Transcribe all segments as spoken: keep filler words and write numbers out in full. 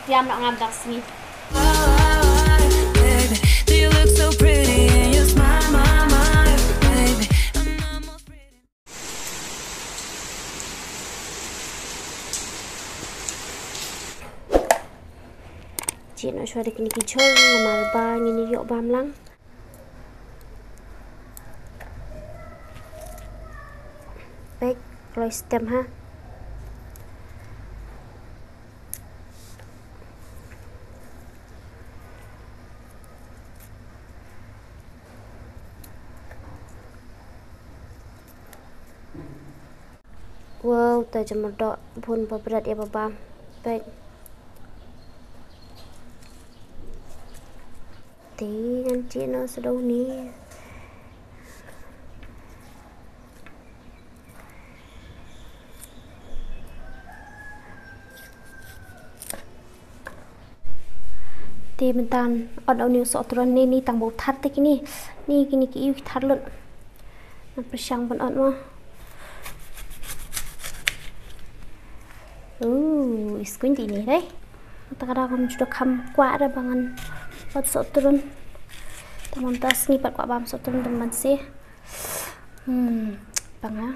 Tiam noh ngam dak sngi. Chin o shwa da kine ki jhol namar ba ngin ïoh bam lang. Pek kloi stem ha. Wow, ta jamur dok bun ba bret ïa ba bam. Pek. Te ngan chin o sdau ni. Te myntan ot o ni u soh tron ni, ni tang ba u thar te kini. Ni kini ki ïu ki thar lut. Ngan pyrshang ban ot mo. Uh, is going to ni dei. Ta ka da kam juda kam kwah da ba ngan ot soh tron. Tang mynta sngi pat kwah bam soh tron tang ban se. Hmm, pang ha.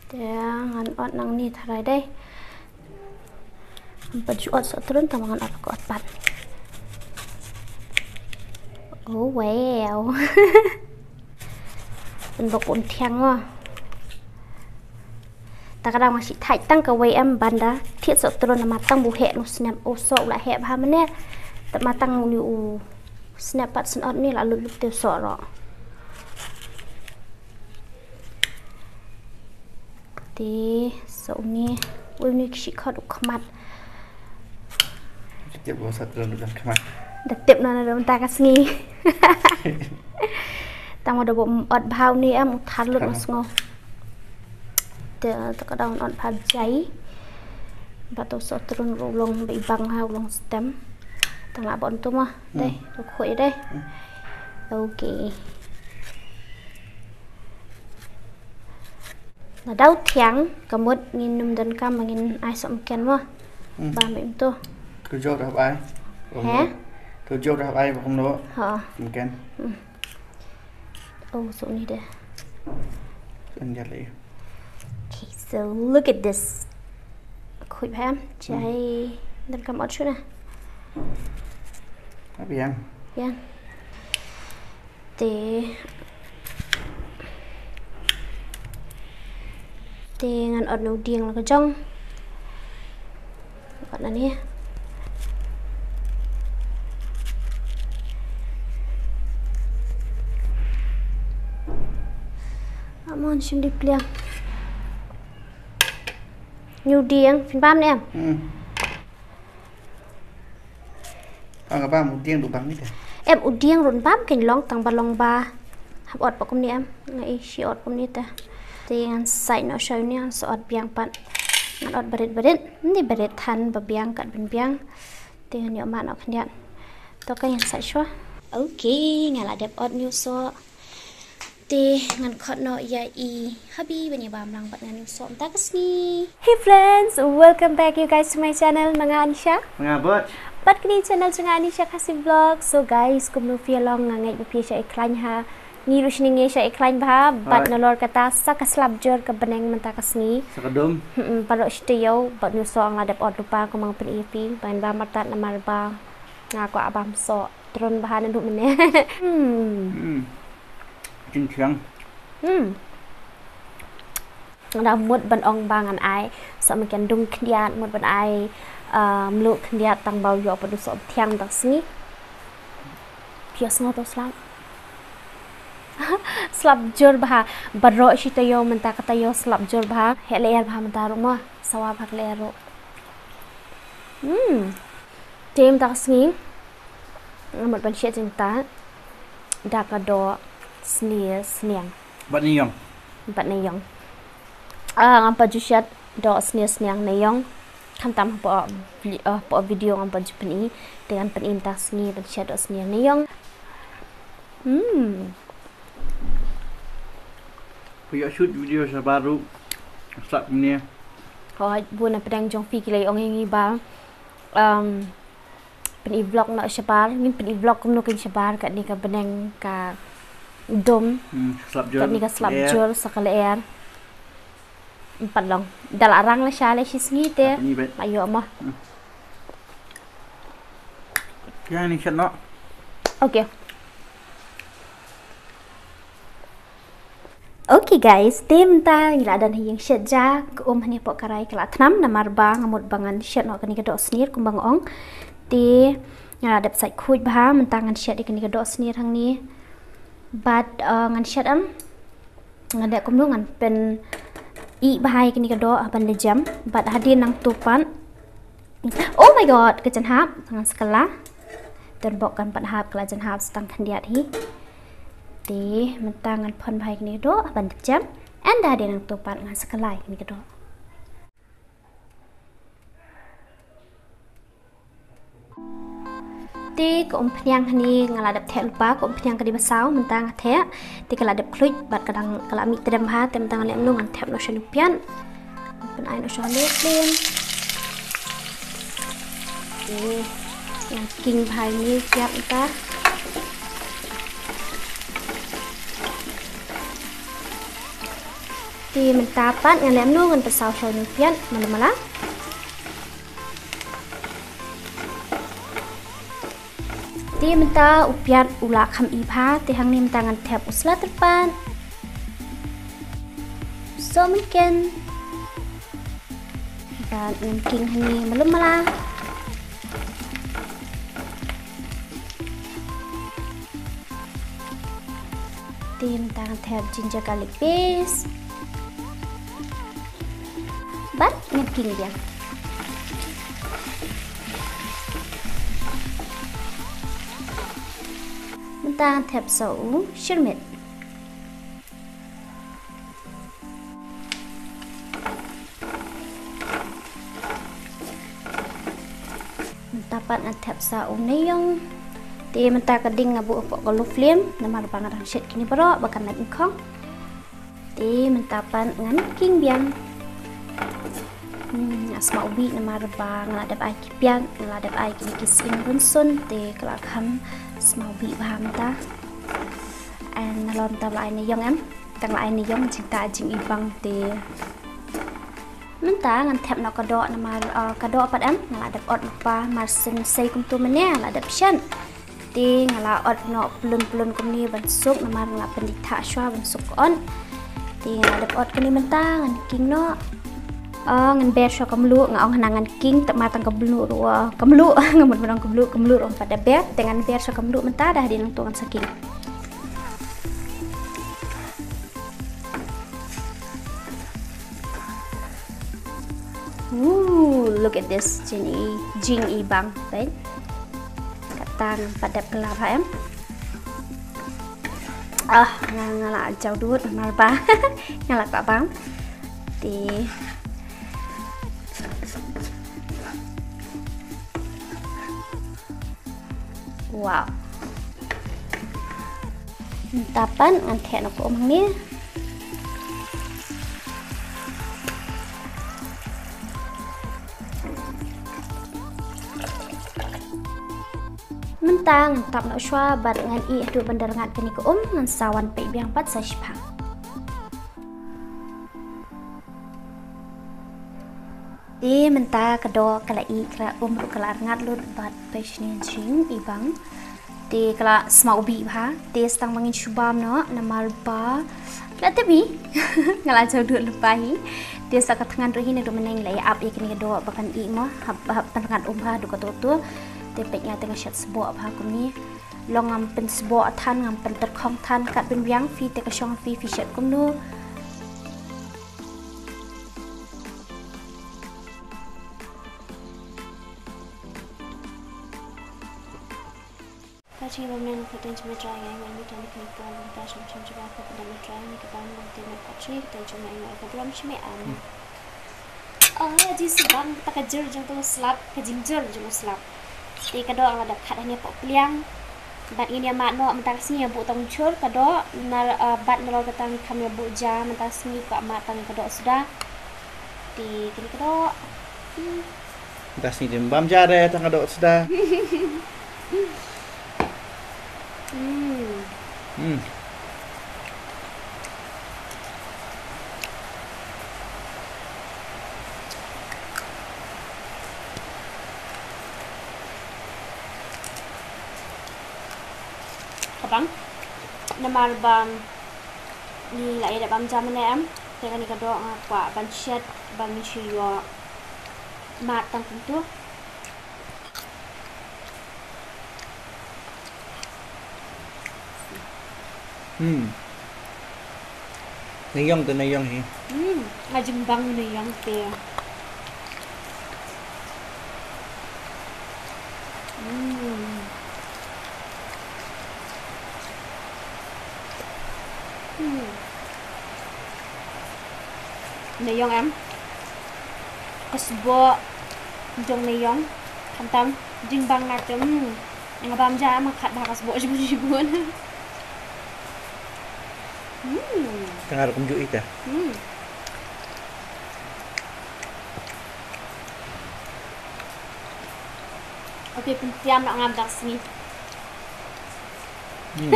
Te ngan ot nang ni tharai dei. Ngam pat ju ot soh tron tang ba ngan ot ko ot pat. Oh wow. Pynbok un thiang mo. Ta ka dang ma shi thait tang kawei em ban da thied soh tron namar tang ba u heh u snap u soh u la heh bha mane. Te ma tang u ni u snap pat shen ot ni la lut lut te u soh ro. Te soh u ni, u ni ki shi khot u khmat. Tip ba soh tron u dang khmat. Da tip na na dang ta ka sngi. Tang ma da bom ot bha u ni em u thar lut ma sngo. Te ta ka dang ot bha jai. Ba to soh tron u long ba i bang ha u long stem. Tang la bon tu ma. Dei, u khoi dei. Okay. Na dau thiang ka mut ngin nym don kam ngin ai soh mken mo. Ba mem tu. Tu jor hab ai. He? Tu jor hab ai ba kumno. Ha. Mken. Oh, soh ni deh. Kan jale. Okay, so look at this. Khoi bha em, jai. Don kam ot shu na. Abi yang. Yang. Te. Te ngan ot na u dieng la ka jong. Ot na ni. Amon shim di pliang. Ni u dieng, phin bam ne em? Hmm. Ang ka bam u dieng du bam ni te. Em u dieng run bam ken long tang ba long ba. Hap ot ba kumni em. Nga i shi ot kumni te. Te ngan sai no show ni ngan sa ot biang pat. Ngan ot barit barit. Ni barit than ba biang kat bin biang. Te ngan ïoh ma no khyndiat. To ka ngan sai shwa. Okay, nga la dep ot ni u soh. Te ngan khot noh ïa i hubby ban ïa bam lang bad ngan ïa u soh mynta ka sngi. Hey friends, welcome back you guys to my channel, ma nga Anisha. Ma nga Bot. Bad kane channel jong nga Anisha Khasi Vlog. So guys, kumno phi ïa long, nga ngeit ba phi ïa shah ïa khlaiñ ha. Ngi ruh shane ngi ïa shah ïa khlaiñ bha bad nalor kata sa ka slap jur ka bneng mynta ka sngi. Sa ka dum. Hmm, baroh shi taïew bad ngi u soh nga la dep ot lypa kumba nga pyni ïa phi ban bam martat namar ba nga kwah bam soh. Tron bha naduh mynne. Hmm. Hmm. Jingthiang. Hmm. Nga da mut ban ong ba ngan ai soh mken dung khyndiat, mut ban ai, uh, mluh khyndiat tang ba u ïoh pat u soh thiang tang sngi. Phi ïohsngew to slap. Slap jur bha. Baroh shi taïew mynta ka taïew slap jur bha. Heh lyer bha mynta ruh mo. Sawa bha ka lyer ruh. Hmm. Te mynta ka sngi nga mut ban shet jingtah da ka doh snier sniang. Bad ne ïong. Bad ne ïong. Ah, ngam pat ju shet doh snier sniang ne ïong. Khamtam hapoh vi-, ah, hapoh video ngam pat ju pyni. Te ngan pyni mynta ka sngi ban shet doh snier ne ïong. Hmm. Phi ïoh shoot video shabar ruh. Slap kumne. Hooid, bun na pdeng jong phi ki la ong ïa ngi ba Um, pyn-i vlog noh shabar, ngin pyn-i vlog kumno kan shabar katne ka bneng ka dum. Hmm, slap jur. Katne ka slap jur sa ka lyer. Em pat long. Da la rang la sha la shi sngi te. Ayo mo. Hmm. Kya ni shat no? Okay. Okay guys, te mynta ngi la dang ha ïing shet ja, ka um hangne hapoh karai ka la thnam, namar ba nga mut ba ngan shet noh kane ka doh snier kumba nga ong. Te nga la dep sait khuid bha, mynta ngan shet ïa kane ka doh snier hangne. Bad, uh, ngan shet em. Ngan dep kumno ngan pyn-i bha ïa kane ka doh, ah, ban da jem. Bad hadien nangto pat. Oh my God, ka jan hap, ngan sa kylla. Don bok kan pat hap, ka la jan hap sa tang khyndiat hi. Te mynta ngan pon bha ïa kane ka doh, ban da jem. And hadien nangto pat ngan sa kylla ïa kane ka doh. Te ka umphniang hangne nga la dep theh lypa, ka umphniang ka dei ba saw, mynta nga theh. Te ka la dep khluit bad ka dang ka la mih tdem bha, te mynta ngan leh kumno ngan thep noh sha une u piat. Pyn-ai noh sha une u flame. Te ngan king bha ïa une u piat mynta. Te mynta pat ngan leh kumno ngan pynsaw sha une u piat malu mala. Te mynta u piat u la kham i bha, te hangne mynta ngan thep u sla tyrpad. Sohmynken. Bad ngan king hangne malu mala. Te mynta ngan thep ginger garlic paste. Bad ngan king biang. Mynta ngan thep sa u shyrmit. Mynta pat ngan thep sa u neiïong. Te mynta ka ding nga buh hapoh ka low flame namar ba nga dang shet kine baroh ba kan lait nyngkong. Te mynta pat ngan king biang. Hmm, nga smaw bih namar ba nga la dep ai ki piat, nga la dep ai kine ki sying rynsun, te ka la kham smaw bih bha mynta. And nalor mynta la ai neiïong em. Tang la ai neiïong jingtah jingibang te. Mynta ngan thep noh ka doh namar, uh, ka doh pat em nga la dep ot lypa mar syn sei kumto mynne nga la dep shet. Te nga la ot noh pylun pylun kumne ban suk namar nga la pyndih thah shuwa ban suk ka ot. Te nga la dep ot kane mynta ngan king noh. Oh, ngan ber shuwa ka mluh, nga ong hana ngan king, tang ma tang ka mluh ruh, ka mluh, nga mut ban ong ka mluh, ka mluh ruh pat da ber, te ngan ber shuwa ka mluh mynta, da hadien nangto ngan sa king. Ooh, look at this, jing i, jing i bang, peit. Kata ngam pat dep kylla bha em. Ah, nga, nga la jaw dud namar ba nga la kwah bang. Te. Wow. Mynta pat ngan theh noh ka um hangne. Mynta ngan tap noh shuwa bad ngan ïeh haduh ban da rngat kane ka um, ngan sa wan peit biang pat sa shiphang. Te mynta ka doh ka la ih, ka la um ruh ka la rngat lut bad peit shane jing i bang. Te ka la smaw bih bha. Te sa tang ba ngin shu bam noh namar ba ka la tip hi. Nga la jaw dud lypa hi. Te sa ka thngan ruh hi naduh mynne la ïa ap ïa kane ka doh ba kan ih mo. Hap, hap pynrngat um bha haduh kato to. Te peit nga te nga shet sboh bha kumne. Long ngam pynsboh than, ngam pyntyrkhong than, kat ban biang phi te ka shong phi, phi shet kumno. Ka jingïabam ne ka kyrteng jong me Trai, nga ai nguh ïa me tang ïa ka pyrthei, ka bynta shem shem jong ka, ka bynta me Trai, ïa ka bam bam te me ka Trai, ka kyrteng jong me ai nguh ïa ka burom shem me. Amen. Oh Jisu bang, ta ka jur jong u slap, ka jingjur jong u slap. Te ka doh nga la dep khat hangne hapoh pliang. Bad ngin ïa mad noh mynta ka sngi ïa buh tang jur ka doh, namar, eh, bad nalor kata ngi kham ïa buh ja mynta ka sngi kwah mad tang ka doh suda. Te kane ka doh. Hmm. Da sngi dim bam ja re tang ka doh sda. Hmm. Hmm. Ka bang. Namar ba ngi la ïa da bam ja mynne em. Te kane ka doh nga kwah ban shet ba ngi shu ïoh mad tang kumtu. Hmm. Neiong te neiong hi. Hmm. Nga jingbang neiong te. Hmm. Hmm. Neiong em. Ka sboh jong neiong. Khamtam jingbang na te. Hmm. Nga bam ja em nga khat bha ka sboh shibun shibun. Hmm. Tang ar kumjuh ita. Hmm. Okay, pyntiam noh ngam dak sngi. Hmm.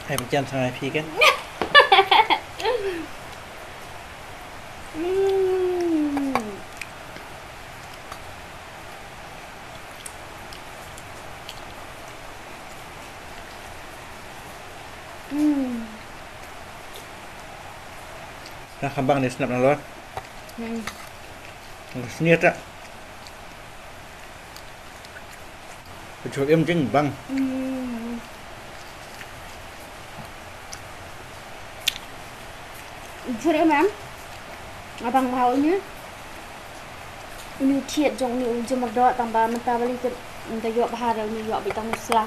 Hai pyntiam sa ngai phi kan. Hmm. Hmm. Ka khabang ni snap na lot. Hmm. Sniat ah. Jhur im jingbang. Hmm. Jhur im em. Abang bha uni. Uni u thied jong uni u jhur mardor tang ba mynta ba lei te da ïoh bha da uni ïoh beit tang u sla.